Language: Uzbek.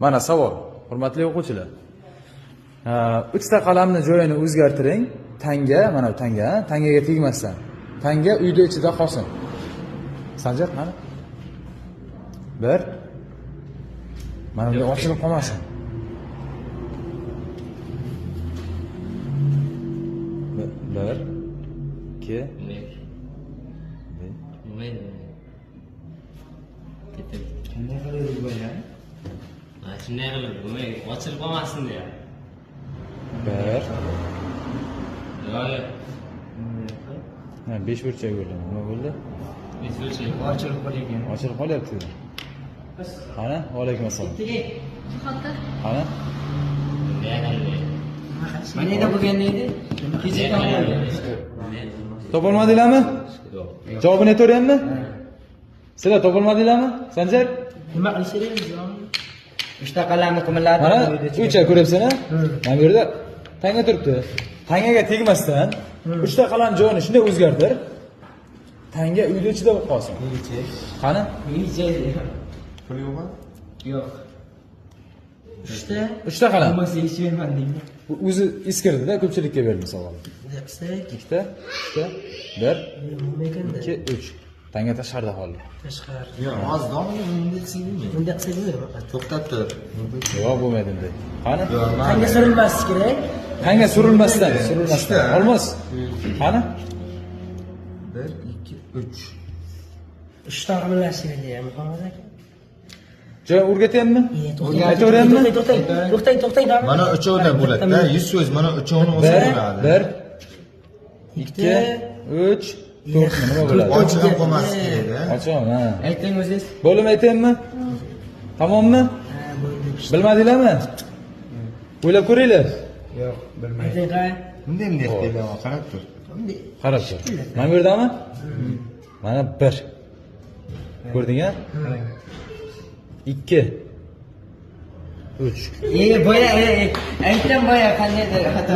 Mana savol, hurmatli o'quvchilar. Uchta qalamni joyini o'zgartiring. Tanga, mana bu tanga, tangaga tegmasdan. Tanga uyda ichida qolsin. Sanjar, mana. Bir. Mana bunday ochilib qolmasin. Bir, ikki, Bo'lmaydi. Ketadi. Qanday qilib bo'ladi? Ha, shunday qilib bo'lmaydi. Ochilib qolmasin deyapti. Bir. Yo'q, yo'q. Ha, besh burchak bo'ldi. Nima bo'ldi? Besh burchak. Ochilib qolayotgan. Ochilib qolyapti. Qani, va alaykum assalom. Qani? Bunday qilib. Mana yerda bo'lganda edi. Kecha Bunday qilib. Topolmadinglarmi? Yo'q. Javobini aytaveryapmi? Sizlar topolmadinglarmi? Sanjar? Nima qilish kerak biz? Uchta qalamni qimirlatib Mana uchta ko'ryapsan-a? Mana bu yerda tanga turibdi. Tangaga tegmasdan uchta qalam joyini shunday o'zgartir. Tanga uyda ichida bo'lib qolsin. Qani? Pul yo'qmi? Yo'q. Uchta. Uchta qalam. Bo'lmasa yechmayman deydi. Bu o'zi eskirdi-da, ko'pchilikka berdim savolni. Bunday qilsak, Ikkita, uchta, bir, nima ekanda? ikki, uch. Tanga tashqarida qoldi. Tashqari. Yo'q, hozir domla bunday qilsak bo'lmaydi. Bunday qilsak bo'lmaydi. To'xtab tur. Yo'q, bo'lmaydi bunday. Qani? Yo'q, Tanga surilmasligi kerak. Tanga surilmasdan, surilmasdan. Uchta. Olmos. Qani? 1 2 3. Uchta qimirlash kerak deyapti Muhammad aka. Joy o'rgatyapmi? Aytaveryapmi? To'xtang, to'xtang, to'xtang. Mana uchovdan bo'ladi-da, 100% mana uchovini olsa Bir, bo'ladi. bir, ikki, uch, to'rt. Nima bo'ladi? Ochiq ham qolmasligi kerak-da. Ochiq, ha. Ayting o'zingiz. Bo'lim aytaymi? Tamommi? Ha, bo'ldi. Bilmadinglarmi? O'ylab ko'ringlar. Yo'q, bilmayman. Ayting qani. Bunday bunday qilib qarab tur. Qarab tur. Mana bu yerdami? Mana bir. Ko'rding-a? Ikki. Uch. Boya, aytdim boya qandaydir xato.